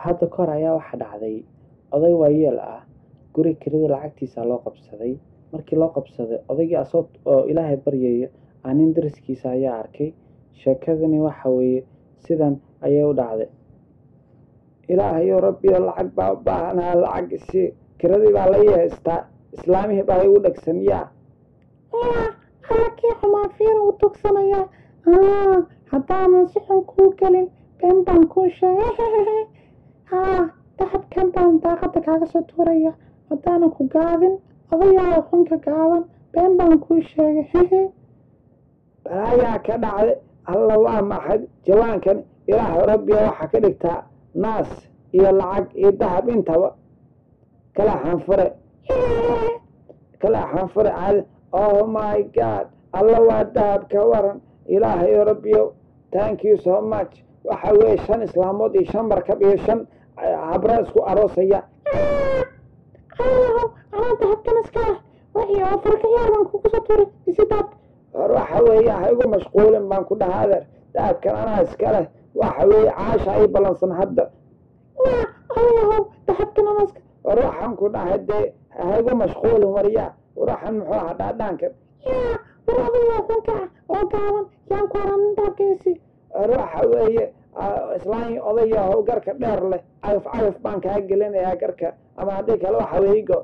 Hadda kahor ayaa waxaa dhacday oday waayeel ah guri kirada lacagtiisa loo qabsaday. Markii loo qabsaday odaygii asoo oo Ilaahay baryaya aa nin dariskiisa ayaa arkay. Sheekadani waxa weeye sidan ayay u dhacday. Ilaahayow Rabbiyo, lacag baa u baahanaha, lacag isii, kiradii baa la ii haystaa, islaamihii baa igu dhegsan yaa. Yaa alla, kii xumaa fiira u tugsanayaa. Haddaanan si xun kuu gelin, been baan kuu sheegay. Haa, dahabkan baan daaqada kaaga soo tuuraya haddaanan ku gaadin. Odayaal xunka gaaban, been baan kuu sheegay. Balaayaa ka dhacday. Alla, waa maxay jawaankan? Ilaahay Rabbiyo, waxaa ka dhigtaa naas iyo lacag iyo dahab intaba. Kala xanfure, kala xanfure caadi. Oh my God, alla, waa dahab, ka waran? Ilaahayo Rabbiyo, thank you so much. Waxa weeye 5 islaamood iyo 5 markab iyo 5 habra isku aroosaya. Ayaho, anaa dahabkan iska ah, wixii oo farka ciyaar baan kugu soo tuuray, isi daab. Hor waxa weeye ha igu mashquulin baan ku dhahaa, adeer, dahabkan anaa iska leh. Waxa weeye Caasha ay ballansan hadda. Yaa odayahow, dahabkan anaa iska. Hor waxaan ku dhahay dee ha igu mashquulin, waryaa. Waxan muxuu ahaa dhaadhaankan? Yaa war, odayahow xunka ah oo gaaban, yaan ku aranin dahabkiisi. Hor waxa weeye islaan odayahow garka dheer leh, cagaf cagaf baan kaa gelinayaa garka, ama haddii kale waxa weeye go.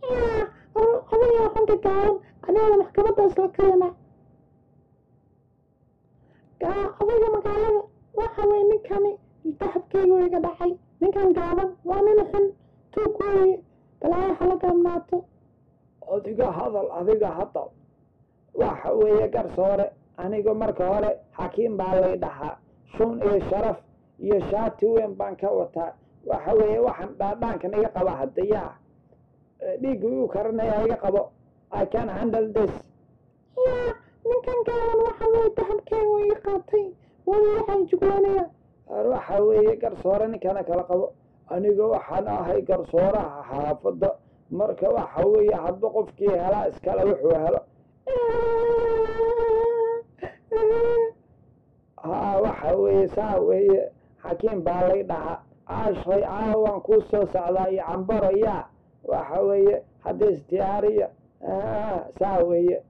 Yaa war, odayahow xunka gaaban, anigana maxkamadda isla kalena. Odayga magaalada, waxa weye ninkani dahabkaygu iga dhacay. Ninkan gaaban waa nin xun, tuug weeye, balaayo hala gaabnaato. Adiga hadal, adiga hadal. Waxa weeye garsoore, anigu marka hore Xakiim baa lay dhahaa, shun iyo sharaf iyo shaati weyn baan ka wataa. Waxa weeye waxaan dhaadhaankan iga qaba haddayaa dhiigga igu karanaya, iga qabo. I can handle this. Yaa ninkan gaaban, waxa weye dahabkaygu iga qaatay, wada waxaan juglaanaya. Waxa weeye garsoore, ninkana kala qabo. Aniga waxaan ahay garsooraha xaafadda, marka waxa weeye hadba qofkii helaa iskale wuxuu helo. Haa, waxa weeye saa weeye, Xakiim baa lay dhahaa. Caashay, caawa waan kuu soo socdaa iyo cambaro. Yaa waxa weeye hadda isdiyaariya, saa weeye.